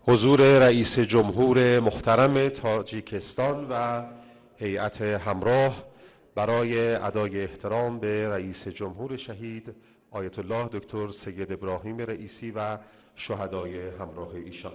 حضور رئیس جمهور محترم تاجیکستان و هیئت همراه برای ادای احترام به رئیس جمهور شهید آیت الله دکتر سید ابراهیم رئیسی و شهدای همراه ایشان.